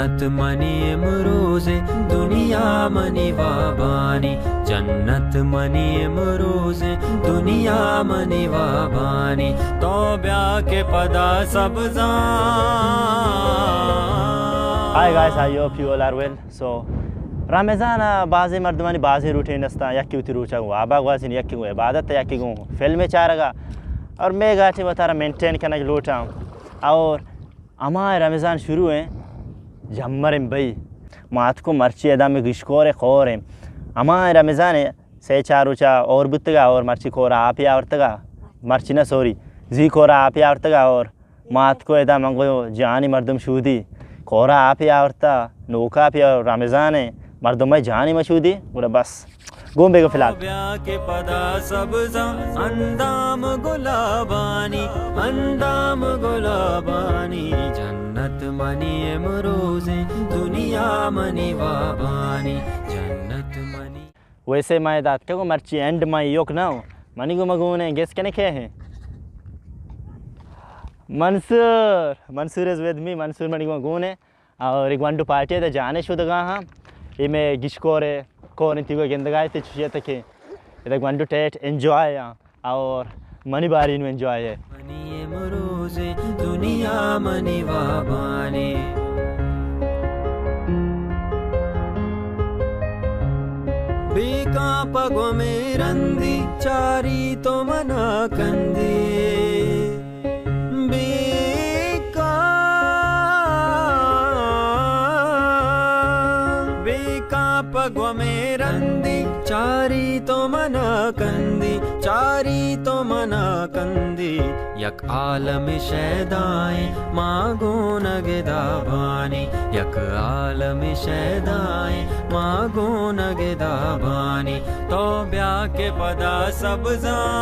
جنت منی امروز، دنیا منی وابانی۔ جنت منی امروز، دنیا منی وابانی۔ تو بیا کہ پدا سبزاں۔ Hi guys, I hope you all are well. So رمضان ءَ بازیں مردمانی بازیں روٹین است اَنت، یکے وتی روچ ءَ گوں واب ءَ گوازینی، یکے گوں عبادت ءَ، یکے گوں فلم ءِ چارگ ءَ، اور مئے گاٹی وتارا مینٹین کنگ لوٹاں۔ اور ہما رمضان شروع ایں، جمر ایں بھئی۔ ما اتکوں مرچی ادا مئے گشکور ءِ کور ایں۔ ہما رمضان ءِ سے چار روچ ءَ ہور بوتگ ءَ، اور مرچی کور ءَ آپے آورتگ ءَ، مرچی نہ سوری، زی کور ءَ آپے آورتگ ءَ، اور ما اتکو ادا من گو جہانی مردم شودی، کور ءَ آپے آورتا، نوک آپے، رمضان ایں، مردم مئے جہانی مشودی، گڑا بس گوں بیگو فی الحال۔ بیا کہ پدا سبزاں اندام گلابانی، اندام گلابانی۔ جنت منی امروز، دنیا منی وابانی۔ جنت منی۔ ویسے ما ادا اتکگوں، مرچی اینڈ ما ایوک نہ اوں۔ منی گوما گون ایں، گیس کنے کئے ایں؟ منصور، منصور از ود می، منصور منی گوما گون ایں۔ اور اے گونڈو پارٹی ادا جانے شدگا ہاں۔ اے مئے گشکور ءِ کور ایں، تیوگا گندگا ات، چوشی ات کہ ادا گونڈو ٹیٹ انجوائے ہاں۔ اور منی باری نوں انجوائے ایں۔ منی امروز، دنیا منی وابانی۔ بے کاں پہ گومے رندی، چاری تو منا کندی۔ بے کاں، بے کاں پہ گومے رندی، چاری تو منا کندی، چاری تو منا کندی۔ یک عالم شیدائیں ما گون گدابانی، یک عالم شیدائیں ما گون گدابانی۔ تو بیا کہ پدا سبزاں،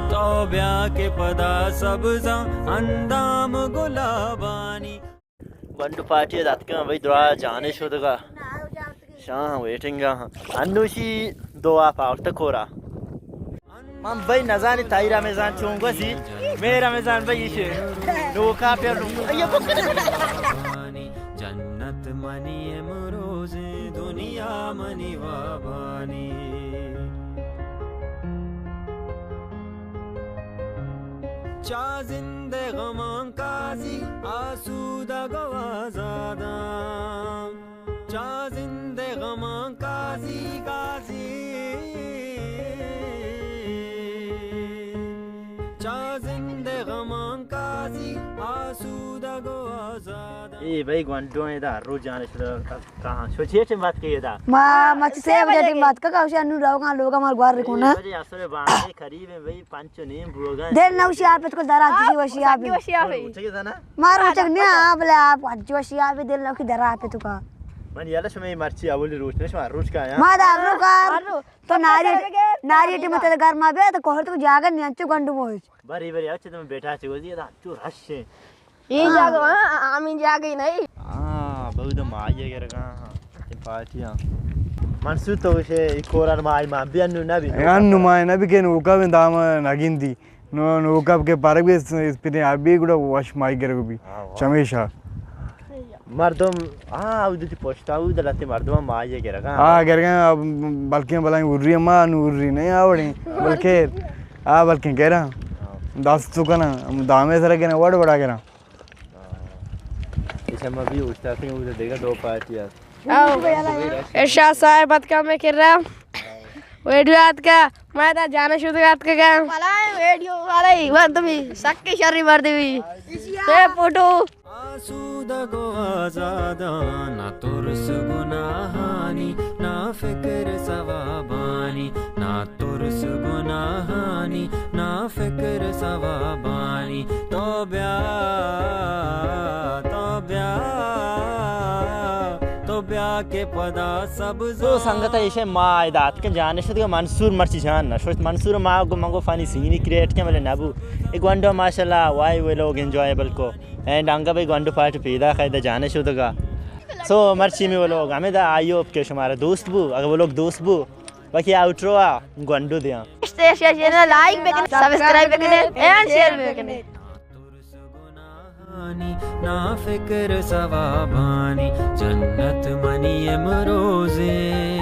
تو بیا کہ پدا سبزاں اندام گلابانی۔ گونڈو پارٹی ءَ داتکاں بھئی، درا جانے شدگا۔ شاہ ویٹنگ ءَ۔ انوشی دو آپ آورت کورا۔ من بھئی نزانی تائی رمضان چون گوزی۔ مے رمضان بھئی ایشے۔ نوکا پہ نوکا۔ جنت منی امروز، دنیا منی وابانی۔ چا زند غمان قاضی، آسودگ و آزاداں۔ چا زند غمان قاضی، قاضی۔ چا زند غمان قاضی، آسودگ و آزاداں۔ اے بھئی گونڈو ایں، ادا ہر روچ جانے شدگا۔ کہاں؟ شو چے ٹیم بات کئے ادا؟ ما، ما چہ سے بجے ٹیم بات کئے، کہاں؟ انوں روگاں لوگا مار گوار رکھونا۔ بجے اصل باندے قریب ایں بھئی، پنچ و نیم بوگا۔ دل نوشی آپ تو درا، تجی وشی آپ۔ وشی آپ۔ روچگ زنا؟ مارو چک نیا، بلے آپ وشی آپ، دل نوکی درا پہ تو کا۔ من یلا شمے مرچی اولی روچ نہ، شما روچ کا آیا؟ ما دا روچ کا۔ تو ناری، ناری ٹیم تے گھر ما بیا تو کوہر تو جاگہ نہیں انچو گنڈو موج۔ بری بری اچھے تم بیٹھا چے گوزی دا چو رش ہے۔ اے جاگہ، ہاں، ہمیں جاگہ ہی نہیں۔ ہاں، بہت ماہی ہے گرگا، ہاں، پارٹیاں۔ منصور تو اسے ایک اور ماہی مان بھی انو نہ بھی۔ انو ماہی نہ بھی کہ نوکا بھی دام نگندی۔ نو، نوکا کہ پارک بھی اس، اس پہ ابھی گڑا وش ماہی گرگ بھی۔ ہاں، واہ۔ چمیشا۔ مردم، ہاں، او دتی پشتا او دلتے مردم ماہی گرگا۔ ہاں، گرگا، بلکہ بلائیں اوری ما نوری نہیں آوڑی۔ بلکہ، ہاں، بلکہ گرا۔ ہاں۔ دست تو کنا، دامے سر گنا، وڑ وڑا گرا۔ ایشاں ما بھی اوشتاتیں، او دیگہ دو پارٹی است۔ او۔ ارشاد صاحب اتکا میں کر رہا۔ ویڈیو آتکا، میں تا جانا شد آتکا گا۔ بلائیں ویڈیو والے، مردمی، سکی شری مردمی۔ A photo. آسودگ و آزاداں، نہ ترس گناہانی، نہ فکر ثوابانی، نہ ترس گناہانی، نہ فکر ثوابانی۔ تو بیا، تو بیا، تو بیا کہ پدا سبز۔ تو سنگت ایشے ما ادا اتکن جانے شد کہ منصور مرچی جان نہ شوشت۔ منصور ما گو منگو فنی سینی کریٹ کن، بلے نبو۔ اے گونڈو ماشاءاللہ وائی وی لوگ انجوائبل کو۔ اینڈ انگا بھئی گونڈو پارٹی پیدا خیدا جانے شدگا۔ سو مرچی می ولوگ ہمیں دا، آئی ہوپ کہ شمارا دوست بو، اگر ولوگ دوست بو، باقی آؤٹرو آ گونڈو دیاں۔ چینل لائک بکنے، سبسکرائب بکنے، اینڈ شیئر بکنے۔ نافکر ثوابانی جنت منی امروزیں۔